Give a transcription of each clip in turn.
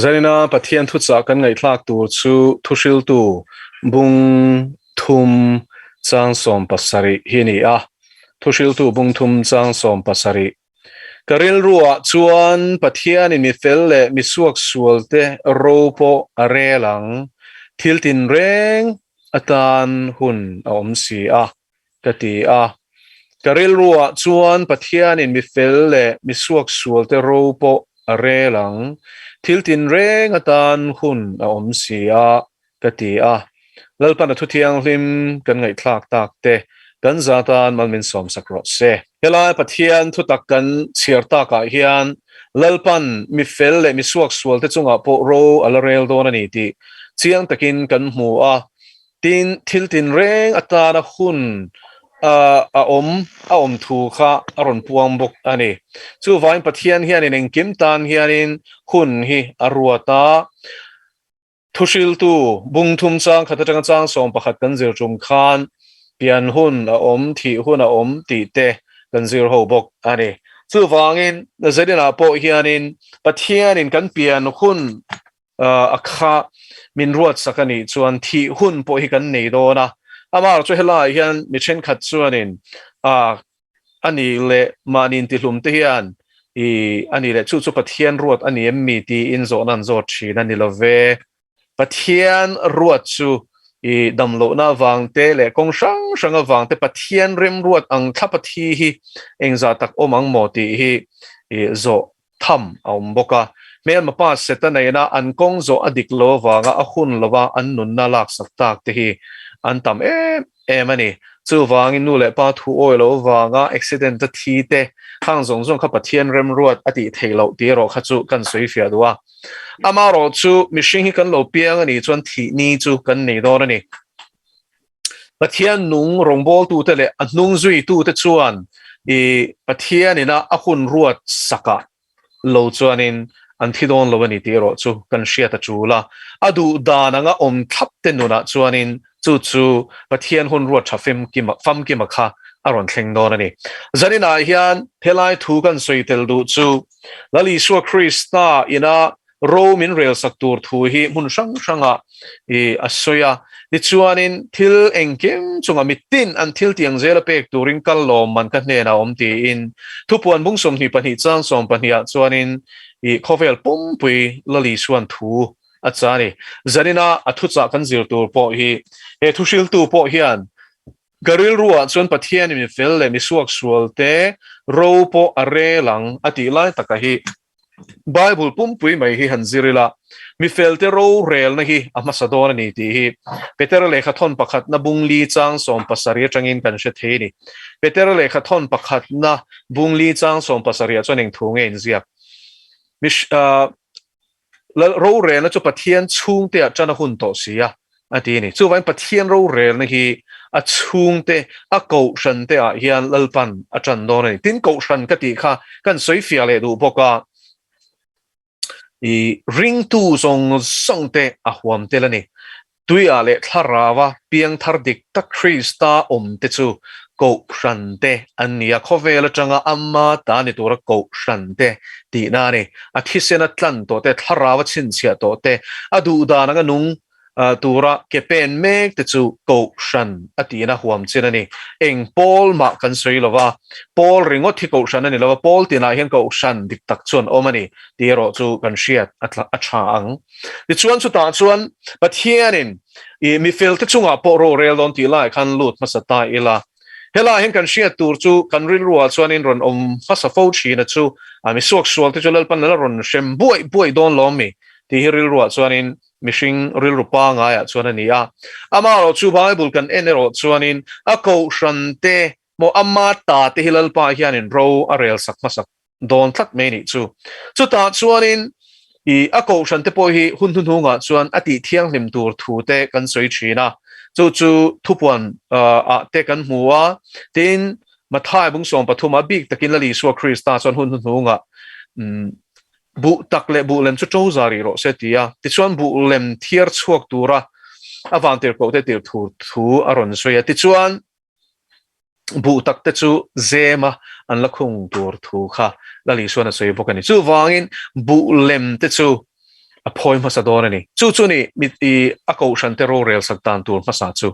Zanina Pathian thuchah kan ngaihthlak tur chu Thuhriltu bung thum chang 70 hi a ni a. Thuhriltu bung thum chang 70. Ka rilruah chuan Pathianin mi fel leh mi suaksualte ro pawh a rel ang, thil tinreng atan hun a awm si a, ka ti a. Ka rilruah chuan Pathianin mi fel leh mi suaksualte ro pawh a rel ang, thil tinreng atan hun a awm si a, ka ti a. Lalpan a thu thianghlim kan ngaihthlak tak te kan za tan mal min sawmsak rawh se. Helai Pathian thutak kan chhiar takah hian Lalpan mi fel leh mi suaksualte chungah pawh ro a la rel dawn a ni tih chiang takin kan hmu a. Tin, thil tinreng atana hun a awm a awm thu kha a rawn puang bawk a ni. Chuvangin Pathian hianin engkim tan hianin hun hi a ruat a. Thuhriltu bung thum chang khat atanga chang 11 kan zir tum khan pian hun a awm, thih hun a awm tih te kan zir ho bawk a ni. Chuvangin Nazarinah pawh hianin Pathianin kan pian hun a kha min ruatsak a nih chuan thih hun pawh hi kan nei dawn a. Amaherawhchu chu helaiah hian mi thenkhat chuanin a ni leh mahni intihlum te hian i a ni leh chu chu Pathian ruat a ni em mi tiin zawhna an zawt thin a ni lo ve. Pathian ruat chu i damlohna avang te leh kawng hrang hrang avang te Pathian remruat ang thlap a thi hi engzah tak awm ang maw tih hi i zawh tham a awm bawk a. Hmelma pa Seta nena an kawng zawh a dik lo avanga a hun lova an nunna laksak tak te hi an tam em em a ni. Chuvangin nu leh pa thu awi lo avanga accident a thi te khang zawng zawng kha Pathian remruat a tih theih loh tih erawh kha chu kan sawi fiah duh a. Amaherawh chu mihring hi kan lo piang a nih chuan thih ni chu kan nei dawn a ni. Pathian nung rawngbawltute leh a hnung zuitute chuan i Pathian ina a hun ruat sakah lo chuanin an thi dawn lo a ni tih erawh chu kan hriat a tul a. A duh dan anga awm thlap te nunah chuanin chu chu Pathian hun ruat tha famkima kha a rawn thleng dawn a ni. Zaninah hian helai thu kan sawi tel duh chu Lal Isua Krista ina Ro min relsak tur thu hi hmun hrang hrangah i a sawi a. Tichuanin thil engkim chungah mitin an thil tiang zela pek turin kal lawm man ka hnenah awm tiin thupuan bung 22 chang 12 ah chuanin i khawvel pumpui Lali Suan thu a cha a ni. Zanina a thuchah kan zir tur pawh hi he thuhriltu pawh hian ka rilruah chuan Pathianin mi fel leh mi suaksualte ro pawh a rel ang a tih lai taka hi Bible pumpui mai hi han zir ila, mi felte rorelna hi a hmasa dawn a ni tih hi Petera lehkha thawn pakhatna bung li chang 70 atangin kan hre thei a ni. Petera lehkha thawn pakhatna bung li chang 70 ah chuan eng thu nge inziak? Mi rorelna chu Pathian chhungte ah tan a hun tawh si a, a ti a ni. Chuvangin Pathian rorelna hi a chhungte, a kohhran te ah hian Lalpan a tan dawn a ni. Tin, kohhran ka tih kha kan sawi fiah leh duh bawk a, i ringtu zawng zawng te a huam tel a ni. Tuiah leh thlarau-a piangthar dik tak Krista awm te chu kohhran te an ni a, khawvel atanga ama ta ni tura kohhran te tihna a ni. A thisen a tlan tawh te, thlarau a chhinchhiah tawh te, a duhdan anga nung tura ke pen mek te chu kohhran a tihna huam chin a ni. Eng pawl mah kan sawi lo va, pawl ringawt hi kohhran a ni lo va, pawl tinah hian kohhran dik tak chuan awm a ni tih erawh chu kan hriat a tha ang. Tichuan chutah chuan Pathianin i mi felte chungah pawh rorel dawn tih laiah khan lut hmasa ta ila. Helaiah hian kan hriat tur chu kan rilruah chuanin rawn awm hmasa fo thin a chu a mi suaksualte chu Lalpan la rawn hrem buaih buaih dawn lawm mi tih hi rilruah chuanin mihring rilru pangaiah chuan a ni a. Amaherawh chu Bible kan en erawh chuanin a kohhrante maw ama ta te hi Lalpa hianin ro a rel sak hmasak dawn tlat mai nih chu. Chutah chuanin i a kohhran te pawh hi hun hnuhnungah chuan a tih thianghlim tur thu te kan sawi thin a, chu chu thupuan ah te kan hmu a, tin Mathai bung 13 a bik takin Lal Isua Krista chuan hun hnuhnungah buh tak leh buh lem chu to za rih rawh se ti a, tichuan buh lem thiar chhuak tura a vantirhkoh te tir thu thu a rawn sawi a, tichuan buh tak te chu zema an la khung tur thu kha Lal Isuan a sawi bawk a ni. Chuvangin buh lem te chu a phawi hmasa dawn a ni. Chu chu ni mit i a kohhran te rorel sak dan tur hmasa chu.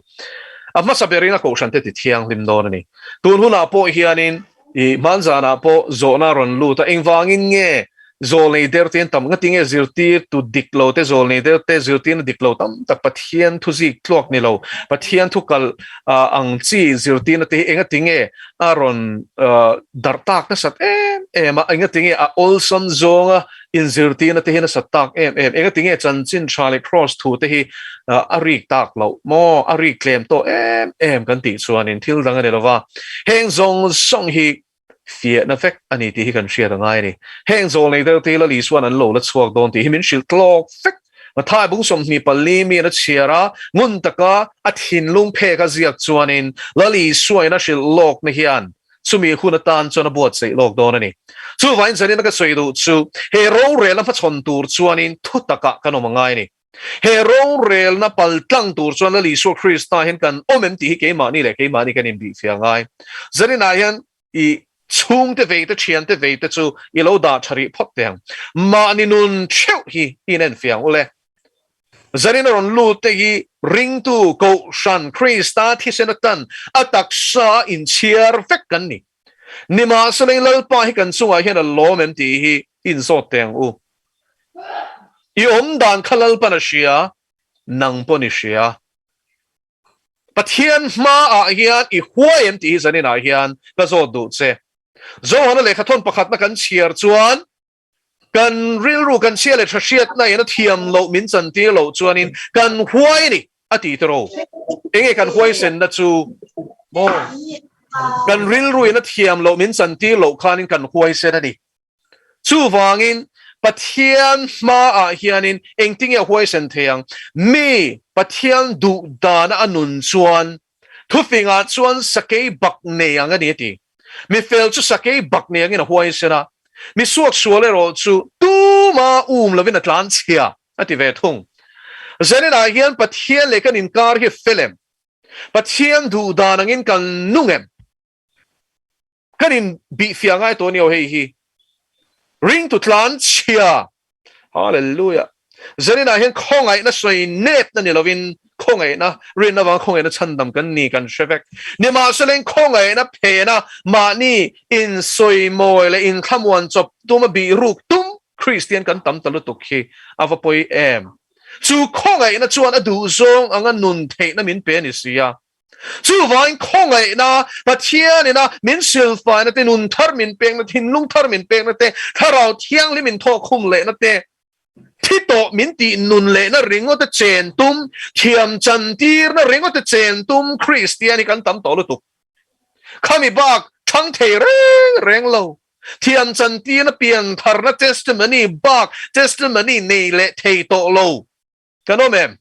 A hmasa berin a kohhran te ti thianghlim dawn a ni. Tun hunah pawh hianin i hmanzanah pawh zawhna a rawn lut a, engvangin nge zawlnei der te an tam, ngati nge zirtirtu dik lo te zawlnei der te zirtirna dik lo tam tak Pathian thu zik tluak ni lo, Pathian thu kal ang chi zirtirna te hi engati nge a rawn darh tak nasat em em a, engati nge a awlsam zawnga inzirtirna te hi nasat tak em em, engati nge chanchin tha leh kraws thu te hi a rik tak loh maw, a rik tlem tawh em em kan tih chuanin thil dang a ni lova, heng zawng zawng hi fiahna vek a ni tih hi kan hriat a ngai a ni. Heng zawlnei deuh te hi Lal Isua'n an lo la chhuak dawn tih hi min hrilh tlawk vek. Mathai bung 24 miin a chhiar a, ngun taka a thinlung phek a ziak chuanin Lal Isuain a hrilh lawkna hian chumi hun atan chuan a buatsaih lawk dawn a ni. Chuvangin zanin a ka sawi duh chu he rorelna hmachhawn tur chuanin thu takah kan awm a ngai a ni. He rorelna pal tlang tur chuan Lal Isua Krista hian kan awm em tih hi keimahni leh keimahni kan inbihfiah a ngai. Zaninah hian i chhungte vei te, thiante vei te chu i lo dah tha rih phawt teh ang. Mahni nun theuh hi i inenfiah ang u le. Zanin a rawn lut te hi ringtu Kohhran Krista thisen atan a taksa a inchhiar vek kan ni. Nimahsela i Lalpa hi kan chungah hian a lawm em tih hi inzawt teh ang u. I awm dan kha Lalpan a hria, nang pawn i hria. Pathian hmaah hian i huai em tih hi zaninah hian ka zawt duh che. Zohana lehkhathawn pakhatna kan chhiar chuan kan rilru kan chhia leh tha hriatna in a thiam loh min chantir loh chuanin kan huai a ni a ti tiraw. Enge kan huaisenna chu maw? Kan rilru in a thiam loh min chantir loh khanin kan huaisen a ni. Chuvangin, Pathian hmaah hianin engtinge a huaisen thei ang? Mi Pathian duh dana a nun chuan thufingah chuan sakei bak nei ang a ni a ti. Mi fel chu sakei bak nei angin a huaisen a, mi suaksual erawh chu tuma um lovin a tlan chhia a ti ve thung. Zaninah hian Pathian leh kan inkar hi fel em? Pathian duh dan angin kan nung em? Kan in bih fiah ngai tawh aniaw hei hi. Ringtu tlan chhia. Hallelujah. Zaninah hian khawngaihna sawi nepna ni lovin khawngaihna, rinna vang khawngaihna chhandam kan ni kan hre vek. Nimahsela in khawngaihna phena mahni in sawi mawi leh in thlamuan chawp tuma bih ruk tum Kristian kan tam ta lutuk hi a va pawi em. Chu khawngaihna chuan a duhzawng anga nun theihna min pe a ni si a. Chuvangin khawngaihna, Pathianina min silfaina te, nun thar min pekna, thinlung thar min pekna te, Thlarau Thianghlim min thawhkhum lehna te, thi tawh min tih nun lehna ringawt a chen tum, thiam chantirna ringawt a chen tum Kristian hi kan tam tawh lutuk. Khami bak thang thei reng reng lo. Thiam chantirna piantharna testimony bak testimony nei leh thei tawh lo. Kan awm em?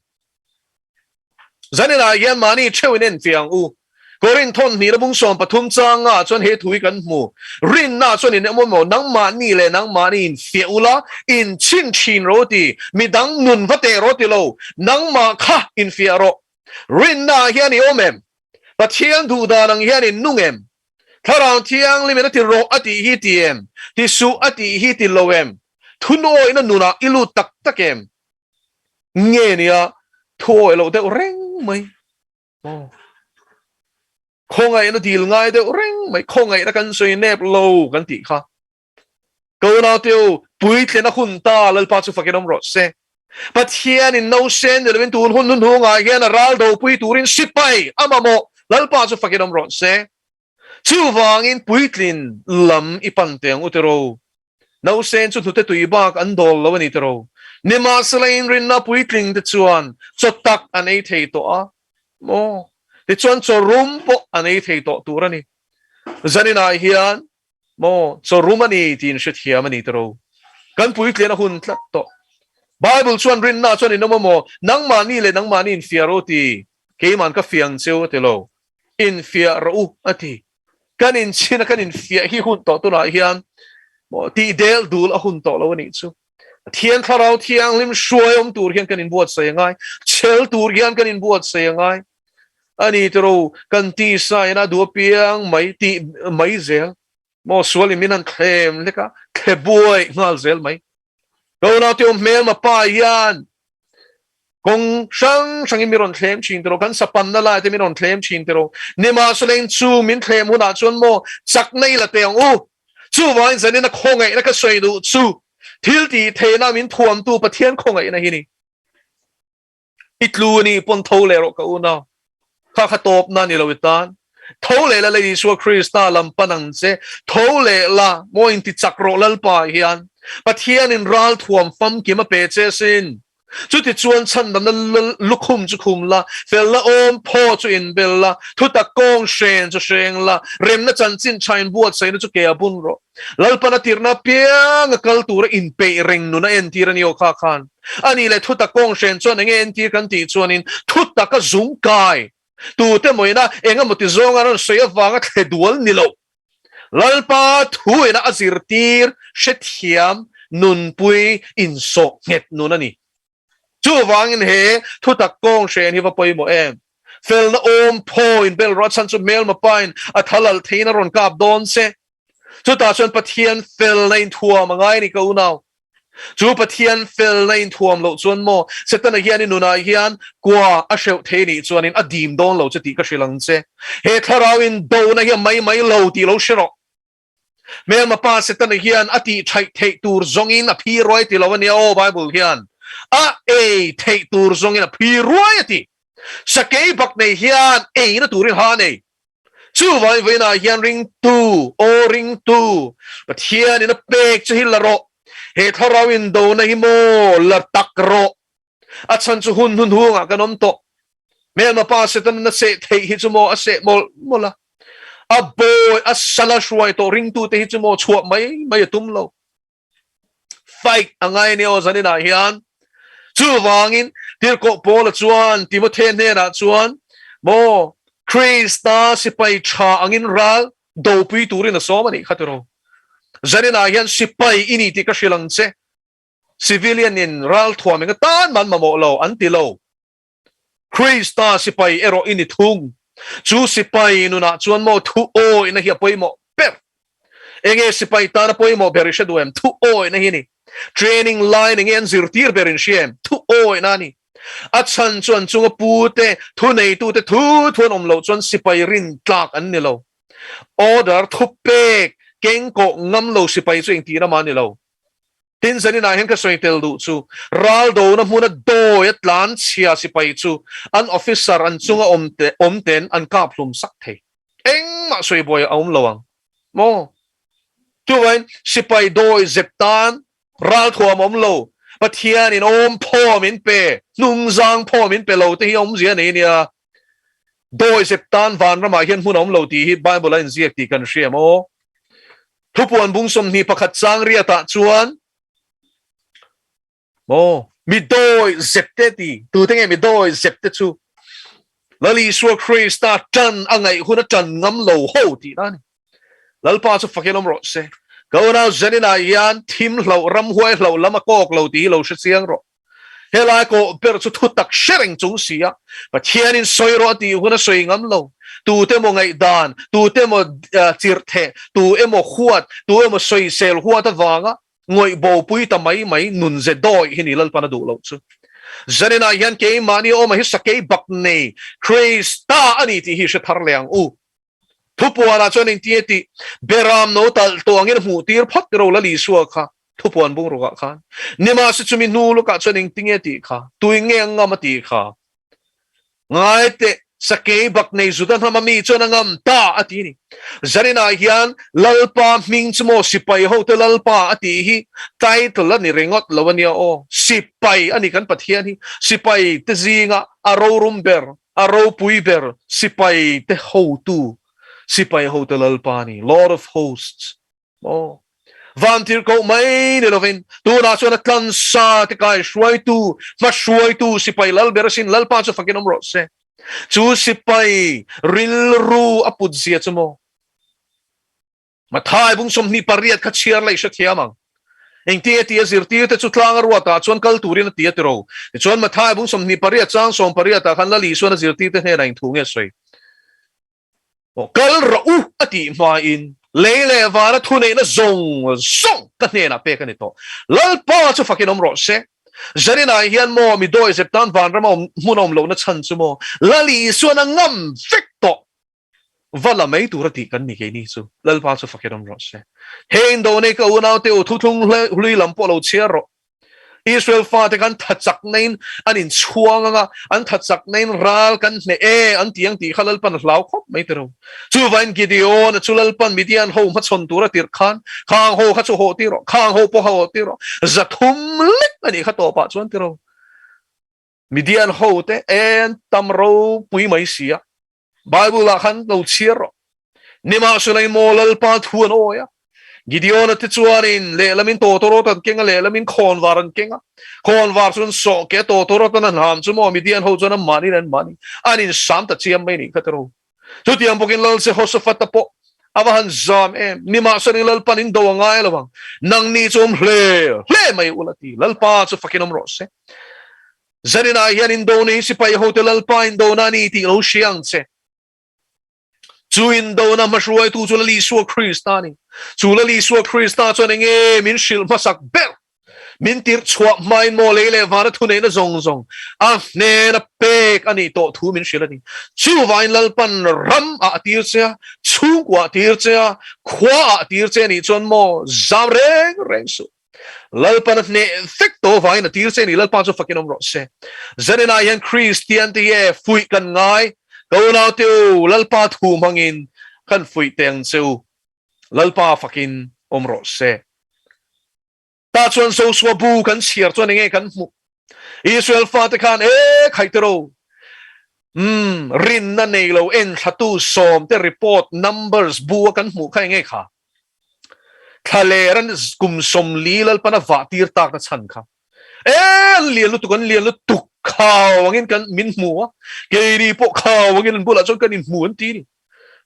Zaninah hian mahni theuhin enfiah ang u. Korinth thawn hnih la bung 13 changa chuan he thu hi kan hmu. Rinna chuan in emaw maw nangmahni leh nangmahni infiah ula, in chhin thin ro ti, midang nun va teh rawh ti lo, nangmah kha infiah rawh. Rinnaah hian i awm em? Pathian duh dan ang hian in nung em? Thlarau Thianghlim in a ti rawh a tih hi ti em? Ti suh a tih hi ti lo em? Thunawihna nunah i lut tak tak em? Nge nia thu awih loh deuh reng mai maw? Khawngaihna dil ngai deuh reng mai, khawngaihna kan sawi nep lo kan tih kha. Ka unaute u, puitlin a hun ta, Lalpa chu fakin awm rawh se. Pathianin nausen ni lovin tun hun hnuhnungah hian a ral dopui turin sipai a mamawh, Lalpa chu fakin awm rawh se. Chuvangin puitlin lam i pan teh ang u tiraw. Nausen chu hnute tui bak an dawl lo a ni tiraw. Nimahsela inrinna puitling te chuan chaw tak an ei thei tawh a maw? Tichuan chaw rum pawh an ei thei tawh tur a ni. Zaninah hian maw chaw rum a ni tiin hrethiam a ni tiraw. Kan puitlin a hun tlat tawh. Bible chuan rinna chuan in awm a maw? Nangmahni leh nangmahni infiah rawh ti. Keiman ka fiang cheu a ti lo. Infiah rawh u a ti. Kan inchhin a kan infiah hi hun tawh tunah hian maw tih del dul a hun tawh lo a nih chu. Pathian Thlarau Thianghlim hruai awm tur hian kan inbuatsaih a ngai, chhel tur hian kan inbuatsaih a ngai a ni tiraw, kan tisa in a duh apiang mai tih mai zel maw sual in min han thlem hlek a, thle buai nghal zel mai. Ka unaute awm hmelma pa hian kawng hrang hrangin min rawn thlem thin tiraw, kan sapanna lai te min rawn thlem thin tiraw. Nimahsela in chu min thlem hunah chuan maw chakna i la teh ang u. Chuvangin zanin a khawngaihna ka sawi duh chu thil tih theihna min thuamtu Pathian khawngaihna hi ni. I tlu a nih pawn tho leh rawh ka unau. Kha kha tawpna a ni lo i tan. Tho leh la Lei Isua Krista lam pan ang che. Tho leh la, maw inti chak rawh Lalpa hian. Pathianin ral thuam famkim a pe che sin. Chuti chuan chhandamna lukhum chu khum la, felna awm phaw chu inbel la, thutak kawng hren chu hreng la, remna chanchin tha inbuatsaihna chu ke a bun rawh. Lalpan a tirhna apiang a kal tura inpeih reng nun a entir a ni aw kha khan. A nih leh thutak kawng hren chuan enge entir kan tih chuanin thutak a zung kai tute mawina eng emaw ti zawnga rawn sawi avanga thle dual ni lo. Lalpa thuina a zirtir hrethiam nunpui insawh nghet nun a ni. Chuvangin he thutak kawng hren hi va pawimawh em? Felna awm phawiin bel rawh a chhan chu hmelma pain a thal alh theiin a rawn kap dawn che. Chutah chuan Pathian felna inthuam a ngai a ni ka unau. Chu Pathian felna inthuam loh chuan maw Setana hian i nunah hian kua a hreuh thei nih chuanin a dim dawn lo che tih ka hrilh ang che. He thlarau indona hi a mai mai lo tih lo hre rawh. Hmelma pa Setana hian a tih thaih theih tur zawngin a phi ruai ti lo a nia aw Bible hian a ei theih tur zawngin a phi ruai a ti. Sakei bak nei hian eina turin ha a nei. Chuvangin vawiinah hian ringtu, aw ringtu, Pathianin a pek che hi la rawh. He thlarau indona hi maw la tak rawh. A chhan chu hun hnunhungah kan awm tawh. Hmelma pa Setanan a seh theih hi chu maw a seh mawlh mawlh a. A bawi, a sal a hruai tawh ringtute hi chu maw chhuah mai mai a tum lo. Fight a ngai a ni aw zaninah hian. Chuvangin Tirhkoh Paula chuan Timothe hnenah chuan maw Krista sipai tha angin ral dopui turin a sawm a nih kha tiraw. Zaninah hian sipai i ni tih ka hrilh ang che. Civilian in ral thuam eng atan man mamawh lo an ti lo. Krista sipai erawh i ni thung. Chu sipai nunah chuan maw thu awihna hi a pawimawh ber. Enge sipai tana pawimawh ber i hre duh em? Thu awihna hi a ni. Training line enge an zirtir ber in hria em? Thu awihna a ni. A chhan chu an chunga pute, thuneitute thu thu an awm loh chuan sipai rin tlak an ni lo. Order thupek kengkawh ngam lo sipai chu engtihna mah a ni lo. Tin, zaninah hian ka sawi tel duh chu, raldona hmuna dawi a tlan chhia sipai chu an officer an chunga awm te awm ten an kap hlum sak thei. Engmah sawi buai a awm lo ang maw? Chuvain sipai dawi zep tan ralthuam awm lo, Pathianin awm phaw min pe, hnungzang phaw min pe lo te hi awmzia nei nia. Dawi zep tan vanramah hian hmun a awm lo tih hi Bible a inziak tih kan hria maw? Thupuan bung 21 chang riatah chuan maw mi dawi zep te ti tute nge mi dawi zep te chu Lal Isua Krista tan a ngaih hun a tan ngam lo ho tih na ni. Lalpa chu fakin awm rawh se. Ka unau Zaninah hian thim hloh ramhuai hloh lam a kawk lo tih hi lo hre chiang rawh. Helai kawh ber chu thu tak hre reng chung si a, Pathianin sawi rawh a tih hun a sawi ngam lo. Tute emaw ngaihdan, tute emaw chirh theh, tu emaw huat, tu emaw sawisel huat avanga ngawih bopui ta mai mai nun ze dawi hi ni Lalpan a duh loh chu. Zaninah hian keimahni awma hi sakei bak nei Krista a ni tih hi hre thar leh ang u. Thupuanah chuan engtin nge tih Beram no talh tawh angin a hmuh tir phawt ro Lal Isua kha thupuan bungrukah khan. Nimahse chumi hnu lukah chuan engtin nge tih kha, tuin nge a ngam a tih kha. Ngai teh, sakei bak nei Juda hnama mi chuan a ngam ta a ti a ni. Zaninah hian Lalpa hming chu maw sipai hote Lalpa a tih hi title a ni ringawt lo a nia aw. Sipai a ni kan Pathian hi. Sipai te zinga a rorum ber A ropui ber sipai te hotu, sipai hote Lalpa ni, Lord of Hosts, maw? Vantirhkoh mai ni lovin, tunah chuan a tlansa te kai hruaitu, hma hruaitu sipai lal ber asin Lalpa chu fakin awm rawh se. Chu sipai rilru a put zia chu maw? Mathai bung 28 kha chhiar la i hrethiam ang. Engtinge ti a zirtirte chu tlang a ruatah chuan kal turin a ti a ti ro. Tichuan Mathai bung 28 chang 18 ah khan Lal Isuan a zirtirte hnenah eng thu nge sawi? Aw, kal rawh u a tih hmain. Lei leh vana thuneihna zawng zawng ka hnenah pek a ni tawh. Lalpa chu fakin awm rawh se. Zarinah hian maw mi dawihzep tan vanrama awm hmun a awm lohna chhan chu maw Lal Isuan a ngam vek tawh. Va la mai tura tih kan ni keini chu. Lalpa chu fakin awm rawh se. He indonei ka unaute u thuthlung hlui lam pawh lo chhiar rawh. Israel fate khan tha chak nain an inchhuang ang a, an tha chak nain ral kan hneh e an ti ang tih kha Lalpan a hlau khawp mai tiro. Chuvain Gideon-a chu Lalpan Midian ho hmachhawn tura tirh khan, Khang ho kha chu haw tir rawh, khang ho pawh kha haw tir rawh, 300 lek a nih kha tawpah chuan tiro. Midian ho te en tam ropui mai si a, Bible ah khan lo chhiar rawh. Nimahsela in maw Lalpa thu an awi a. Gideon-a te chuanin lehlamin tawtawrawt an keng a, lehlamin khawnvar an keng a. Khawnvar chu an sawh ke a, tawtawrawt an han ham chu maw Midian ho chuan an mahniin an mahni an insam ta chiam mai nih kha tiraw. Chutiang bawkin Lal Jehoshaphat-a pawh a va han zam em. Nimahsela in Lalpan in do a ngai lo ang. Nangni chu awm hle hle mai ula ti. Lalpa chu fakin awm rawh se. Zaninah hian indona hi sipai hote Lalpa indona a ni tih lo hria ang che. Chu indona hmahruaitu chu Lal Isua Krista a ni. Chu Lal Isua Krista chuan enge min hrilh hmasak ber? Min tirh chhuah hmain maw lei leh vana thuneihna zawng zawng a hnena pek a nih tawh thu min hrilh a ni. Chuvain Lalpan ram ah a tir che a, chhungkua ah a tir che a, khua ah a tir che a nih chuan maw zam reng reng suh. Lalpan a hneh vek tawh avangin a tir che a ni, Lalpa chu fakin awm rawh se. Zaninah hian Kristian te hi fuih kan ngai, ka unaute u, Lalpa thu hmangin kan fuih teh ang che u, Lalpa fakin awm rawh se. Tah chuan Joshua bu kan chhiar chuan enge kan hmuh? Israel fate khan e khaih te ro, umm, rinna nei lo enthlatu sawmte report numbers bu a kan hmuh kha enge kha? Thlaler an kum 40 Lalpan a vah tir tak na chhan kha. E an lian lutuk an lian lutuk khau angin kan min hmu a, keini pawh khau angin an bulah chuan kan inhmu an ti ni.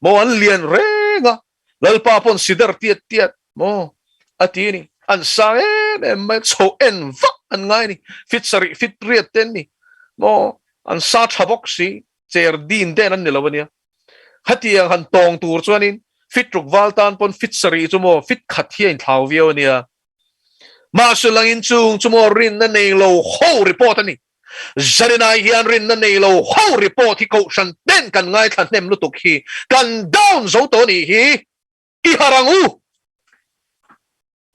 Maw an lian reng a, Lalpa pawn sider tiat tiat maw a ti ni. An sang em em mai, chho en vak an ngai ni, fit sarih fit riat te an ni. Maw an sa tha bawk si, cher din den an ni lo ania. Hetiang han tawng tur chuanin fit ruk val tan pawn fit sarih chu maw fit khat hi a inthlau viau ania. Mahse langin chung chu maw rinna nei lo ho report a ni. Zarinai hian rinna nei lo ho report hi kohhran ten kan ngaithla hnem lutuk hi kan down zo tawh anih hi. I har ang u!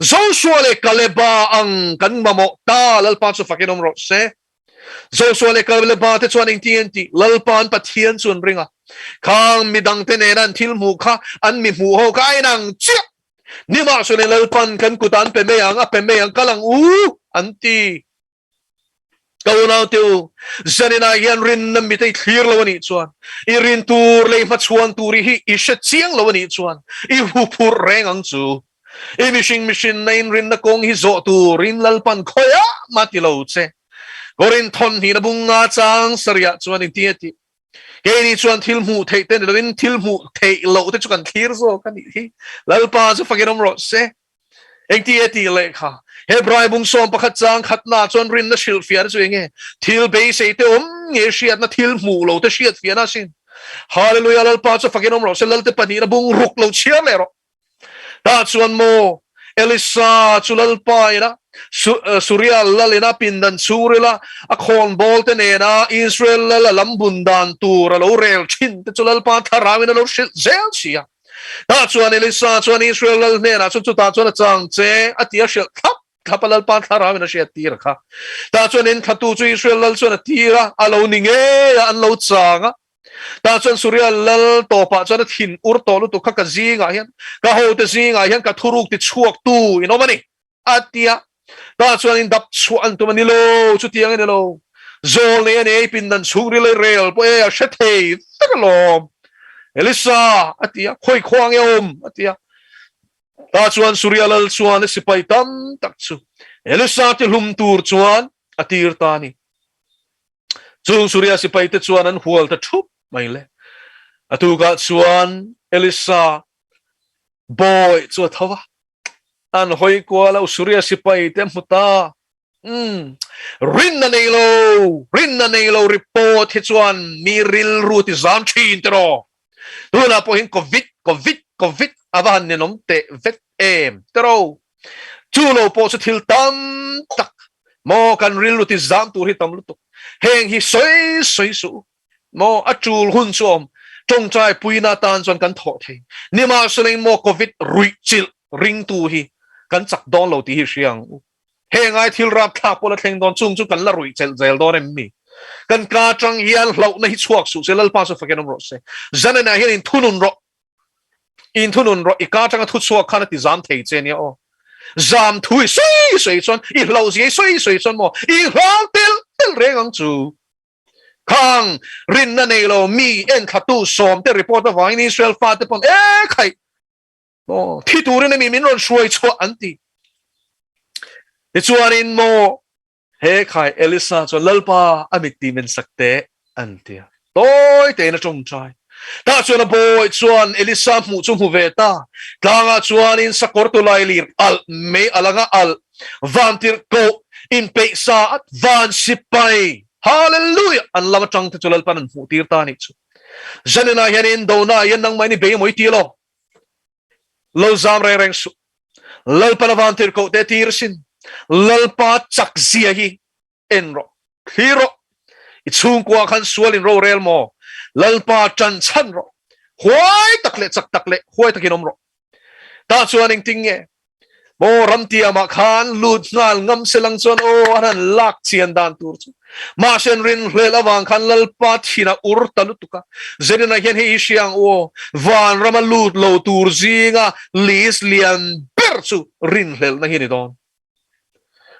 Joshua leh Kaleba ang kan mamawh ta, Lalpa chu fakin awm rawh se. Joshua leh Kaleba te chuan engtin an tih? Lalpa an Pathian chu an ring a. Khang midangte nena an thil hmuh kha an mi hmuh ho kha a inang chiah. Nimahsela Lalpan kan kut an pe mai ang, a pe mai ang, kal ang u, an ti. Ka unaute u, zaninah hian rinna mit a i thlir lo a nih chuan, i rin tur leh i hmachhuan tur hi i hre chiang lo a nih chuan, i huphurh reng ang chu. I mihring mihrinna in rinna kawng hi zawh turin Lalpan khawiah mah ti lo che. Korin thawnhnihna bunga chang sarihah chuan engtin a tih? Keini chuan thil hmuh theih te ni loin thil hmuh theih loh te chu kan thlir zawk a nih hi. Lalpa chu fakin awm rawh se. Engti e tih leh kha? Hebrai bung 11 chang khatna chuan rinna hrilhfiahna chu enge? Thil beisei te awm nge hriatna thil hmuh lo te hriatfiahna asin. Hallelujah Lalpa chu fakin awm rawh se Lalte pahnihna bung ruk lo chhiar leh rawh. Tah chuan maw Elisa chu Lalpa ina Suria lal ina pindan chhungrila a khawnbawl te nena Israel lal a lam bun dan tur a lo rel thin te chu Lalpa thlarau in a lo hrilh zel si a. Tah chuan Elisa chuan Israel lal hnenah chuan chutah chuan a chang che a ti a hrilh thlap thlap a Lalpa thlarau in a hriat tir a kha. Tah chuan enthlatu chu Israel lal chuan a tir a, a lo ni ngei a an lo chang a. Tah chuan Suria lal tawpah chuan a thin ur tawh lutuk kha ka zingah hian, ka hote zingah hian ka thuruk ti chhuak tu in awm a ni, a ti a. Tah chuan in dap chhuah an tum a ni lo, chutiang a ni lo. Zawl nei a nei, pindan chhungril ei rel pawh e a hre thei vek alawm. Elisa, a ti a, khawi khuang e awm, a ti a. Tah chuan Suria lal chuan a sipai tam tak chu Elisa ti hlum tur chuan a tir ta a ni. Chung Suria sipaite chuan an hual ta thup mai le. A tukah chuan Elisa bawi chu a tho va, an hawi kual a, Suria sipaite a hmu ta. Umm, rinna nei lo, rinna nei lo report hi chuan mi rilru ti zam thin tiraw. Tunah pawhin Covid, Covid. Covid a va han ninawm teh vet em tiro. Chu lo pawh chu thil tam tak maw kan rilru ti zam tur hi tam lutuk. Heng hi sawi sawi suh u. Maw a tul hun chu awm tawngtai puina atan chuan kan thawh thei. Nimahsela maw Covid ruih chilh ringtu hi kan chak dawn lo tih hi hria ang u. Heng ai thil rapthlak pawh la thleng dawn chung chu kan la ruih chelh zel dawn em mi? Kan ka atang hian hlauhna hi chhuak suh se, Lalpa chu fakin awm rawh se. Zanenah hian inthunun rawh, inthunun rawh, i ka atanga thu chhuak khan a ti zam thei che nia aw. Zam thu i sawi sawi chuan, i hlauh zia i sawi sawi chuan maw, i hlau telh telh reng ang chu. Khang rinna nei lo mi enthlatu sawmte report avangin Israel fate pawn e khaih Maw thi turin emi min rawn hruai chhuah an ti. Tichuanin maw he khai Elisa chuan Lalpa a mit ti men sak teh an ti a. Tawi tein a tawngtai. Tah chuan a bawi chuan Elisa hmuh chu hmu ve ta. Tlangah chuanin sakawr tulai lir alh mei a langa alh vantirh koh inpeih sa at van sipai Hallelujah an lam atang te chu Lalpan an hmuh tir ta anih chu. Zaninah hianin dona hian nangmah in i bei mawi ti lo. Lo zam reng reng suh. Lalpan a van tirhkoh te tir sin. Lalpa chak zia hi en rawh, thlir rawh. I chhungkua khan sual in rorel maw? Lalpa tan chhan rawh. Huai tak leh chak tak leh huai takin awm rawh. Tah chuan engtin nge? Maw ramtiamah khan lut nghal ngam se lang chuan aw an han lak chian dan tur chu. Mahse an rinhlel avang khan Lalpa thin a ur ta lutuk a. Zenina hian hei hi hria ang u aw, vanrama lut lo tur zinga list lian ber chu rinhlelhna hi a ni dawn.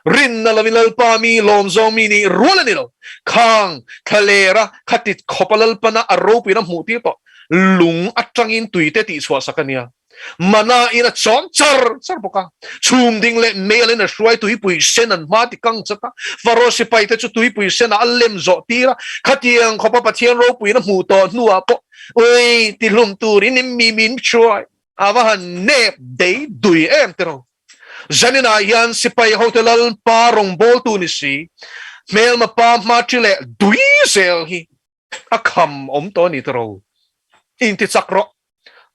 Rinna lovin Lalpa mi lawmzawng mi nih rual a ni lo. Khang thlalera khati khawpa Lalpana a ropuina hmuh tir tawh lung atangin tuite tihchhuah sak a nia. Mana in a chawm char char bawk a, chhum ding leh meial in a hruai tuipui sen an hma ti kang chat a, Faro sipai te chu tuipui sen ah a lem zawh tir a, khatiang khawpa Pathian ropuiin a hmuh tawh hnuah pawh ui ti hlum turin in mi min hruai a va han nep dei dui em tiraw. Zaninah hian sipai hote Lalpa rawngbawltu ni si, hmelma pa hma ṭi leh dui zel hi A kham awm tawh a ni tiro. Inti chak rawh.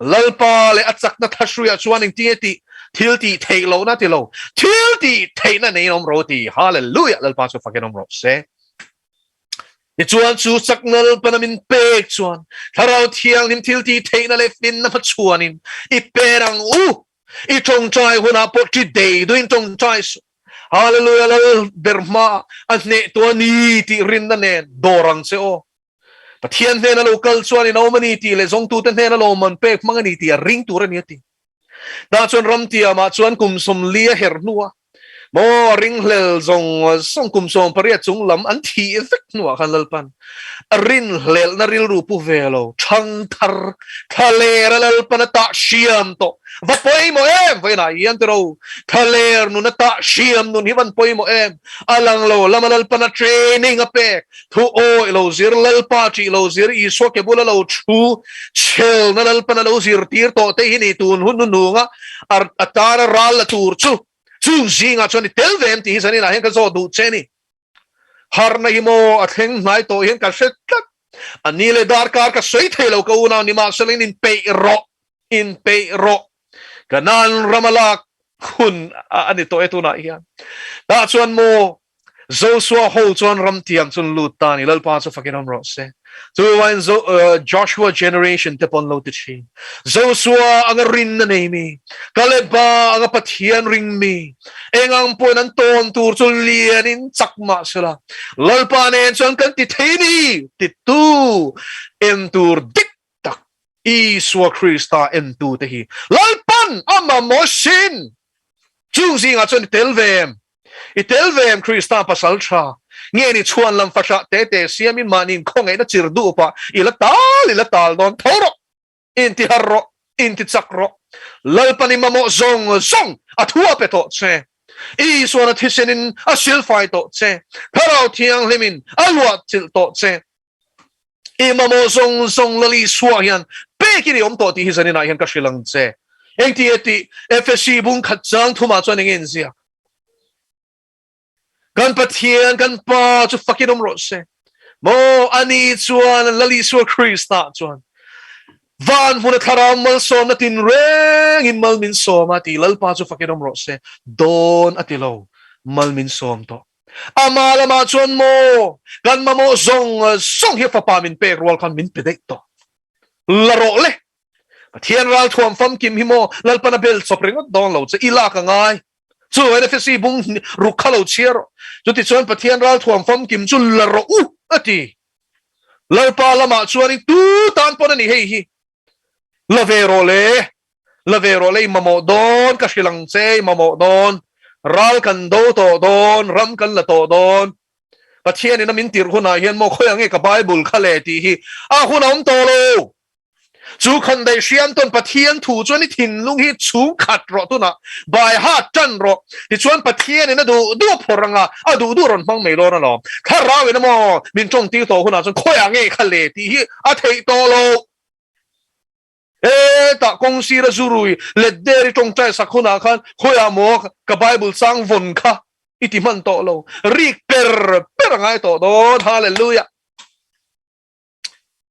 Lalpa leh a chakna thahruiah chuan engtinge tih thil tih theih lohna ti lo, thil tih theihna neiin awm rawh ti. Hallelujah! Lalpa chu fakin awm rawh se. Tichuan chu chakna Lalpana min pek chuan Thlarau Thianghlim thil tih theihna leh finna hmachhuanin i pen ang u. I tawngtai hunah pawh ṭi dei duhin tawngtai suh. Hallelujah Lal ber hma a hneh tu a ni tih rinna nen dawr ang che aw. Pathian hnena lo kal chuan in awm a ni tih leh zawngtute hnena lawmman pek hmang a ni tih a ring tur a ni a ti. Tah chuan ramtiamah chuan kum 40 a her hnuah maw a ringhlel zawng zawng kum 18 chung lam an thih vek hnuah khan Lalpan a rinhlelhna rilru pu ve lo thangthar thlaler a Lalpan a tah hriam tawh Va pawimawh em? Vawiinah hian tiro thlaler nun a tah hriam nun hi van pawimawh em? A lang lo lama Lalpana training a pek, thu awi lo zir, Lalpa ṭih lo zir, Isua ke bula lo thu chhelna Lalpana lo zirtir tawh te hi ni tun hun hnuhnunga a tana ral la tur chu chung zingah chuan i tel ve em tih hi zaninah hian ka zawt duh che a ni. Harna hi maw a thleng hnai tawh hian ka hre tlat. A ni leh darkar ka sawi thei lo ka unau nimahsela in inpeih rawh. Inpeih rawh. Kanaan rama lak hun a ni tawh e tunah hian. Tah chuan maw Joshua ho chuan ram tiang chu an lut ta a ni. Lalpa chu fakin awm rawh se. Chuvain Joshua generation te pawh an lo ti thin. Joshua anga rinna nei mi, Kaleba anga Pathian ring mi, eng ang pawhin an tawn tur chu lianin chak mah sela, Lalpa nen chuan kan ti thei ni titu en tur dik tak Isua Krista entute hi Lalpan a mamawh sin. Chung zingah chuan i tel ve em? I tel ve em Krista pasal tha? Nge ni chhuan lam fahrah te te siamin mahni inkhawngaihtna chir duh pah i la tal i la tal dawn tho rawh, inti har rawh, inti chak rawh. Lalpan i mamawh zawng zawng a thu a pe tawh che. Isuan a thisenin a silfai tawh che. Thlarau Thianghlimin a luahchilh tawh che. I mamawh zawng zawng Lal Isua hian pekin i awm tawh tih hi zaninah hian ka hrilh ang che. Engti e tih Efesi bung khat chang thumah chuan enge inziak? Kan Pathian, kan Pa chu fakin awm rawh se. Maw ani chuan Lal Isua Krista chuan. Van hmuna thlarau malsawmna tin rengin mal min sawm a ti Lalpa chu fakin awm rawh se. Dawn a ti lo, mal min sawm tawh. Ama lamah chuan maw kan mamawh zawng zawng hi fapa min pek rual khan min pe daih tawh. La rawh le. Pathian ralthuam famkim hi maw Lalpan a bel chawp ringawt dawn lo che i lak a ngai. Chu NFC bung ruk kha lo chhiar rawh. Chutichuan Pathian ralthuam famkim chu la rawh u a ti. Lalpa lamah chuanin tu tan pawn a ni hei hi. La ve rawh le, la ve rawh le i mamawh dawn, ka hrilh ang che i mamawh dawn, ral kan do tawh dawn, ram kan la tawh dawn. Pathianin a min tirh hunah hian maw khawi ang nge ka Bible kha le tih hi a hun a awm tawh lo. Chu khan daih hriam tawn Pathian thu chuan i thinlung hi chhung khat rawh tunah bai hat tan rawh. Tichuan Pathianin a duh duh a phawrh anga a duh duh rawn hmang mai dawn alawm. Thlarauin emaw min tawng tir tawh hunah chuan khawiah nge kha le tih hi a theih tawh lo. Hetah kawng sira zu rui let der i tawngtai sak hunah khan khawiah maw ka Bible chang vawn kha i ti hman tawh lo. Rik per per a ngai tawh dawn. Hallelujah.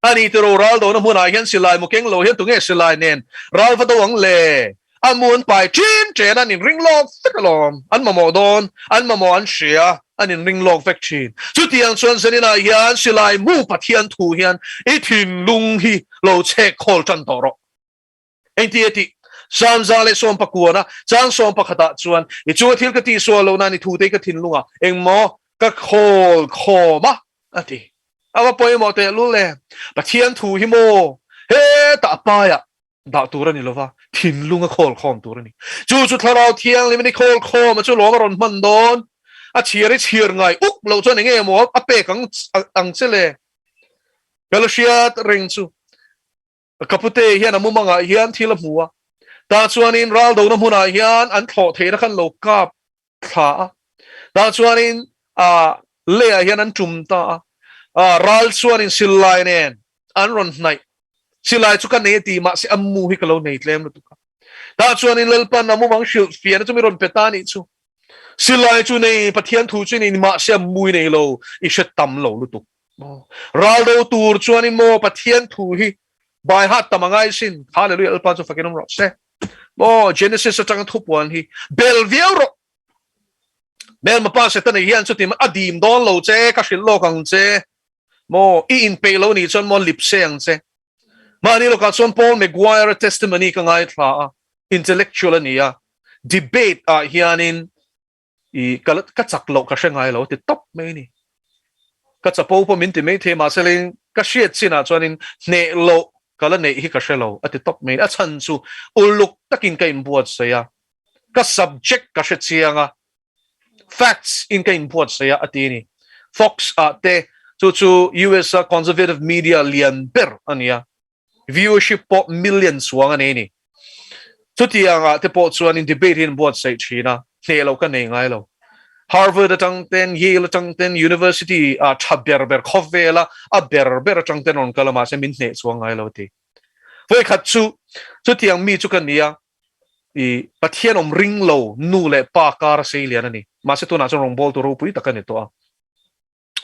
Ani tiro ral dona hmunah hian silai mu keng lo hian tunge silai nen ral va do ang le? A mu an pai thin chen an inring lawk vek alawm. An mamawh dawn, an mamawh an hria, an inring lawk vek thin. Chutiang chuan zaninah hian silai mu Pathian thu hian i thinlung hi lo chhek khawl tan tawh rawh. Engti a tih? Samza leh sawm pakuana chang sawm pakhatah chuan i chunga thil ka tihsual loh nan i thute i ka thinlungah engmaw ka khawl khawm a, a ti. A va pawimawh tehlul em! Pathian thu hi maw hetah a paiah dah tur a ni lova, thinlunga khawl khawm tur a ni. Chu chu Thlarau Thianghlimin i khawl khawm a chu lawm a rawn hman dawn. A chhiar i chhiar ngai uk loh chuan enge maw a pek ang che le? Ka la hriat reng chu. Ka pute hian a mumangah hian thil a hmu a, tah chuanin ral dona hmunah hian an thlawh theihna khan lo kap thla a, tah chuanin a leiah hian an tum ta a, a ral chuanin silai nen an rawn hnaih, silai chu ka nei a ti mahse a mu hi ka lo nei tlem lutuk a, tah chuanin Lalpan a mumang hrilh fiahna chu mi rawn pe ta a nih chu, silai chu nei Pathian thu chu nei mahse a mu i nei lo, i hre tam lo lutuk. Ral do tur chuanin maw Pathian thu hi bai hat tam angai sin. Hallelujah Lalpa chu fakin awm rawh se. Maw Genesis atanga thupuan hi bel viau rawh. Hmelma pa Setana hian chuti a dim dawn lo che, ka hrilh lawk ang che. Maw i inpeih lo nih chuan maw lip se ang che. Mahni lawkah chuan Paul Maguire-a testimony ka ngaithla a, intellectual a ni a, debate ah hianin I ka ka chak loh ka hre ngai lo ti tawp mai a ni. Ka chapo pawh min ti mai thei mahse leng ka hriat chinah chuanin hneh loh ka la neih hi ka hre lo a ti tawp mai a ni. A chhan chu uluk takin ka inbuatsaih a, ka subject ka hre chiang a, facts in ka inbuatsaih a a ti a ni. Fox ah te chu chu US a conservative media lian ber a ni a. Viewership pawh million chuang a nei a ni. Chutiang ah te pawh chuan in debate hi an buatsaih thin a, hneh loh ka nei ngai lo. Harvard atang ten, Yale atang ten, University ah tha ber ber khawvela a ber ber atang ten rawn kal a mahse min hneh chuang ngai lo a ti. Vawikhat chu chutiang mi chu ka ni a, i Pathian awm ring lo nu leh pa kar a sei lian a ni. Mahse tunah chuan rawngbawltu ropui tak a ni tawh a.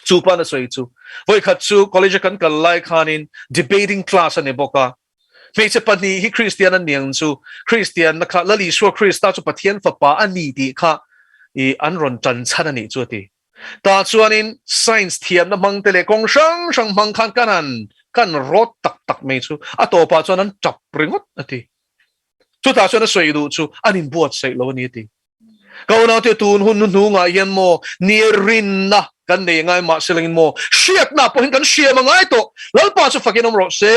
Chu pa na sawi chu vawikhat chu college a kan kal lai khanin debating class a ni bawk a, hmeichhe pahnih hi Kristian an ni ang chu, Kristian na kha Lal Isua Krista chu Pathian fapa a ni tih kha i an rawn tan chhan a nih chu a ti. Tah chuanin science thiamna hmang te leh kawng hrang hrang hmang khan kan han kan rawt tak tak mai chu a tawpah chuan an tap ringawt a ti. Chutah chuan a sawi duh chu an inbuatsaih lo a ni a ti. Ka unaute tun hun hnuhnungah hian maw ni rinna kan nei ngai mahse langin maw hriatna pawhin kan hriam a ngai tawh. Lalpa chu fakin awm rawh se.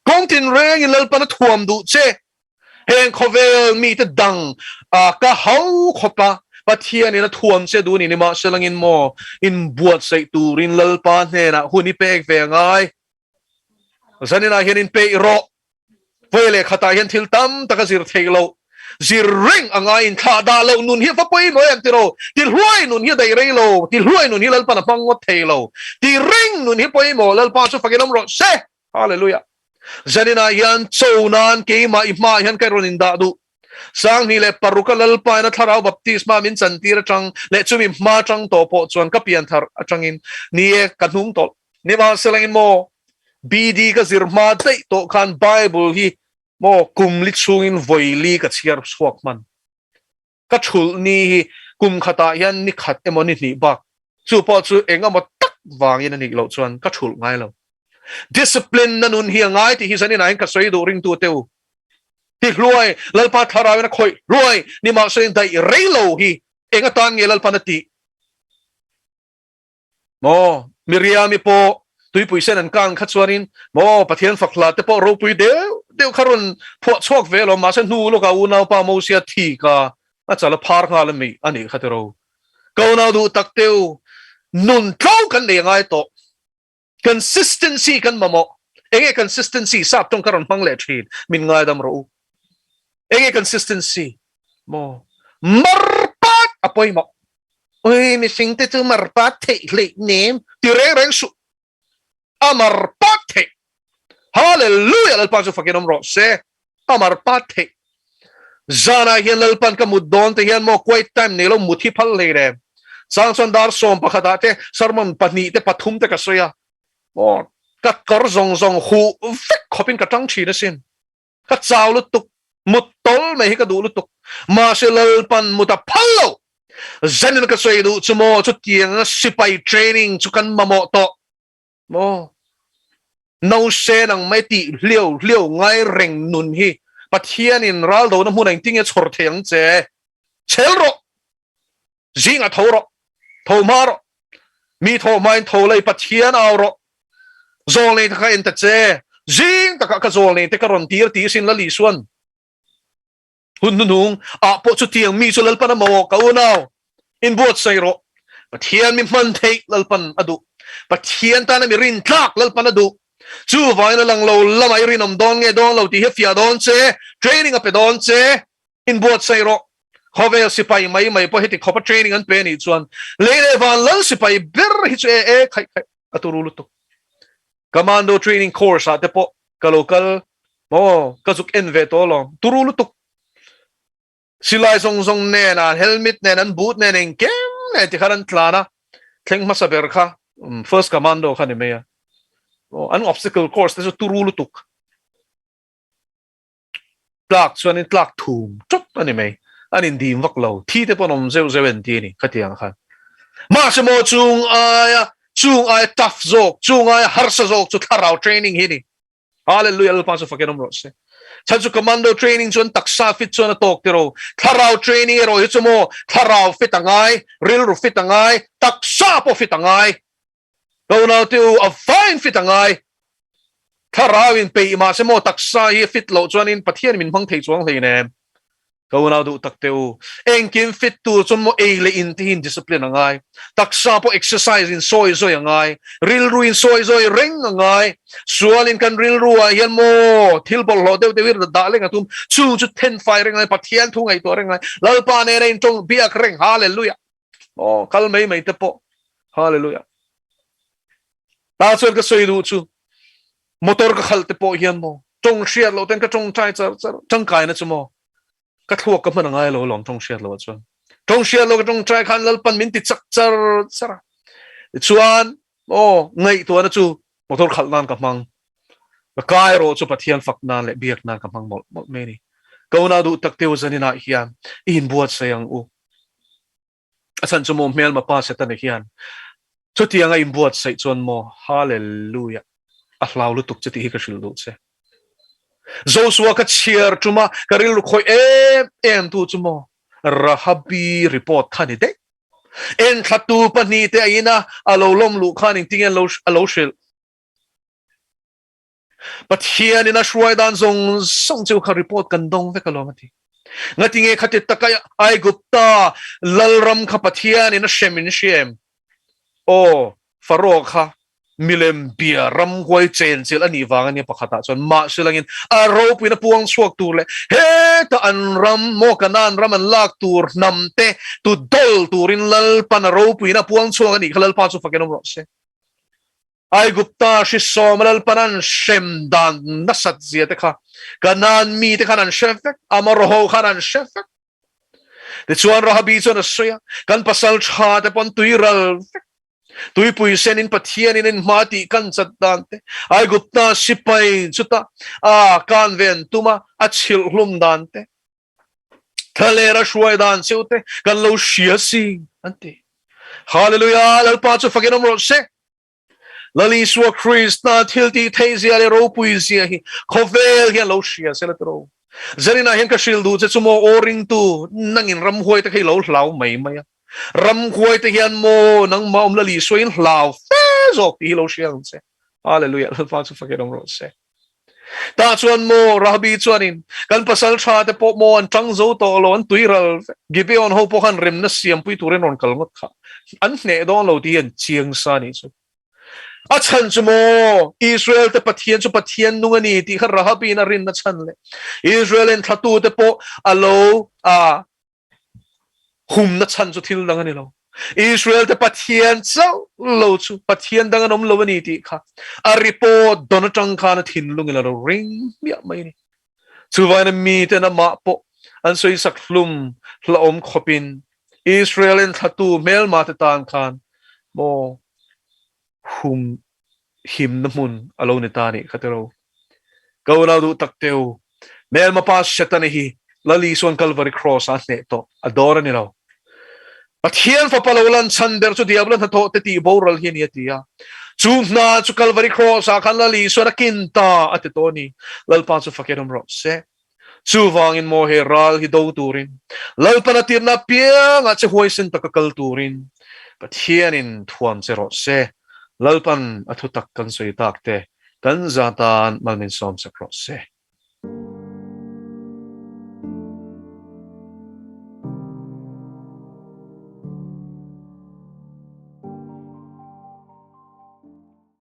Kawng tinrengin Lalpan a thuam duh che. Heng khawvel mite dang ka hau khawp a, Pathianin a thuam che duh ni ni mahse langin maw inbuatsaih turin Lalpa hnenah hun i pek ve a ngai. Zaninah hian inpeih rawh. Vawi leh khatah hian thil tam tak a zir theih loh. Zir reng a ngaiin thlah dah loh nun hi a va pawimawh em tiraw? Ti hluai nun hi a daih rei lo. Ti hluai nun hi Lalpan a hmang ngawt thei lo. Ti reng nun hi pawimawh Lalpa chu fakin awm rawh se. Hallelujah. Zaninah hian cho nan keimah i hmaah hian ka rawn indah duh. 2006 a Lalpa in a thlarau baptisma min chantir atang leh chumi hma atang tawh pawh chuan ka pianthar atangin ni e ka hnung tawlh. Nimahsela engin maw? BD ka zir hma daih tawh khan Bible hi maw kum li chhungin vawi li ka chhiar chhuak hman. Ka thulh ni hi kum khatah hian ni khat emaw ni hnih bak chu pawh chu eng emaw tak vangin a nih loh chuan ka thulh ngai lo. Discipline na nun hi a ngai tih hi zanin ah hian ka sawi duh ringtu te u. Ti hluai, Lalpa thlarauin a khawih hluai ni mahse daih rei lo hi eng atan nge Lalpan a tih? Maw Miriami pawh tuipui sen an kang kha chuanin maw Pathian fak hla te pawh ropui deuh deuh kha rawn phuah chhuak ve alawm mahse hnu lawkah unaupa Mosia thi ka a chal a phar nghal ami a nih kha tiro. Ka unau duh tak teu nun tlo kan nei angai tawh. Consistency kan mamawh. Enge consistency sap tawng ka rawn hmang leh thin min ngaidam rawh u. Enge consistency maw marpat a pawimawh. Ui mihring te chu marpat theih hleih nem ti reng reng suh. A marpat theih. Hallelujah Lalpa chu fakin awm rawh se. A marpat theih. Zanah hian Lalpan ka mut dawn te hian maw quiet time nei lo mut hi phal hlei rem. Chang chuan dar sawm pakhatah te sermon pahnih te pathum te ka sawi a. Maw ka kawr zawng zawng huh vek khawpin ka tang thin asin. Ka chau lutuk, mut tawl mai hi ka duh lutuk. Mahse Lalpan mut a phal lo. Zanin ka sawi duh chu maw chutianga sipai training chu kan mamawh tawh. Maw? Nose nang mai tih hliau hliau ngai reng nun hi Pathianin raldona hmun engtin nge chhawr thei ang che? Chhel rawh! Zingah tho rawh! Tho hma rawh! Mi tho hmain tho lei Pathian au rawh! Zawlnei te kha en ta che! Zing takah ka zawlnei te ka rawn tir ti sin Lal Isuan. Hun hnuhnung ah pawh chutiang mi chu Lalpan a mamawh ka unau, inbuatsaih rawh. Pathian mi hman theih Lalpan a duh. Pathian tana mi rintlak Lalpan a duh. Chuvangin a lang lo lamah i rinawm dawn nge dawn lo tih hi a fiah dawn che, training a pe dawn che, inbuatsaih rawh. Khawvel sipai mai mai pawh heti khawpa training an pe anih chuan lei leh van lal sipai ber hi chu e e khaih khaih a turu lutuk. Commando training course ah te pawh ka lo kal maw ka zuk en ve tawh alawm turu lutuk silai zawng zawng nen an helmet nen an boot nen engkim nen tikhan an tlan a thleng hmasa ber kha first commando kha ni mai a an obstacle course te chu turu lutuk Tlak chuanin tlak thum tawp a ni mai. An indim vak lo. Thi te pawh an awm zeuh zeuh en ti a ni khatiang khan. Mahse maw chung aia chung aia tough zawk, chung aia harsa zawk chu thlarau training hi a ni. Hallelujah Lalpa chu fakin awm rawh se. Chhan chu commando training chuan taksa fit chuan a tawk tiro. Thlarau training erawh hi chu maw thlarau fit a ngai, rilru fit a ngai, taksa pawh fit a ngai. Ka unaute u, a vain fit a ngai. Thlarau in peih mahse maw taksa hi a fit loh chuanin Pathian min hmang thei chuang hlei nem. Ka unau duh tak te u, engkim fit tur chuan maw ei leh in te hi in discipline a ngai. Taksa pawh exercise in sawi zawi a ngai. Rilru in sawi zawi reng a ngai. Sualin kan rilru ah hian maw thil bawlhhlawh deuh deuh hi dah reng a tum. Chung chu thenfai reng a ngai, Pathian thu ngaihtuah reng a ngai. Lalpa nena in tawng biak reng, Hallelujah! Aw, kal mai mai te pawh. Hallelujah. Ta chuan ka sawi duh chu motor ka khalh te pawh hian maw tawng hriat loh ten ka tawngtai char char tangkaina chu maw ka thluak ka hman a ngai lo lawm tawng hriat loh ah chuan tawng hriat loh ka tawngtai khan Lalpan min ti chak char char a chuan aw ngaihtuahna chu motor khalh nan ka hmang ka kai rawh chu Pathian fak nan leh biak nan ka hmang mawlh mawlh mai ni ka unau duh tak teu zaninah hian i inbuatsaih ang u A chhan chu maw hmelma pa Setana hian chutianga inbuatsaih chuan maw Hallelujah a hlau lutuk che tih hi ka hrilh duh che. Joshua ka chhiar tuma ka rilru khawih em em tu chu maw Rahabi report kha ni daih. Enthlatu pahnihte a ina a lo lawm luh khan engtinge a lo hrilh. Pathianin a hruai dan zawng zawng chu kha report kan dawng vek alawm a ti. Ngatinge khati taka Aigupta lalram kha Pathianin a hrem in hria em? Aw, Pharaoh kha milem bia ramhuai chenchilh a nih vang a nia pakhatah chuan mahse langin a ropuina puang chhuak tur leh heta an ram maw Kanaan ram an lak tur hnam te tu dawl turin Lalpan a ropuina puang chhuak a nih kha Lalpa chu fakin awm rawh se. Aigupta hrisawm Lalpan an hrem dan nasat zia te kha Kanaan mite khan an hre vek, Amor ho khan an hre vek. Tichuan Rahabi chuan a sawi a, kan pasal tha te pawn tui ral vek. Tuipui senin Pathianin in hma tih kan chat dan te, Aigupta sipai chuta a kan ven tuma a chhilh hlum dan te, Thlalera hruai dan cheu te kan lo hria si an ti. Hallelujah! Lalpa chu fakin awm rawh se. Lal Isua Krista thil tih theih zia leh ropui zia hi khawvel hian lo hria se la tiro. Zaninah hian ka hrilh duh che chu maw aw ringtu nangin ramhuai te kha i lo hlau mai mai a. Ramhuai te hian maw nangmah awm Lal Isua in hlau fe zawk tih hi lo hria ang che. Hallelujah! Lalpa chu fakin awm rawh se. Tah chuan maw Rahabi chuanin kan pasal tha te pawh maw an tang zo tawh lo, an tui ral vek. Gibeon ho pawh khan remna siampui turin rawn kal ngawt kha. An hneh dawn lo tih hi an chiang sa nih chu. A chhan chu maw Israel te Pathian chu Pathian nung a ni tih kha Rahabi'n a rinna chhan leh Israel en thlatu te pawh a lo a Humna chhan chu thil dang a ni lo. Israel te Pathian chauh lo chu Pathian dang an awm lo a ni tih kha a report dawn atang khan a thinlungin a lo ring hmiah mai a ni. Chuvain a miten amah pawh an sawisak hlum hlauhawm khawpin Israel enthlatu hmelma te tan khan maw hum himna hmun a lo ni ta nih kha tiro. Ka unau duh tak teu, hmelma pa Setana hi Lal Isuan Kalvari Cross ah a hneh tawh, a dawr a ni lo. Pathian fapa lo lan chhan ber chu diabla hnathawh te tih boral hi a ni a ti a. Chu hna chu Kalvari Cross ah khan Lal Isuan a kin ta a ti tawh a ni. Lalpa chu fakin awm rawh se. Chuvangin maw he ral hi do turin, Lalpan a tirna apiangah che huaisen taka kal turin Pathianin thuam che rawh se. Lalpan a thutak kan sawi tak te kan za tan mal min sawm sak rawh se.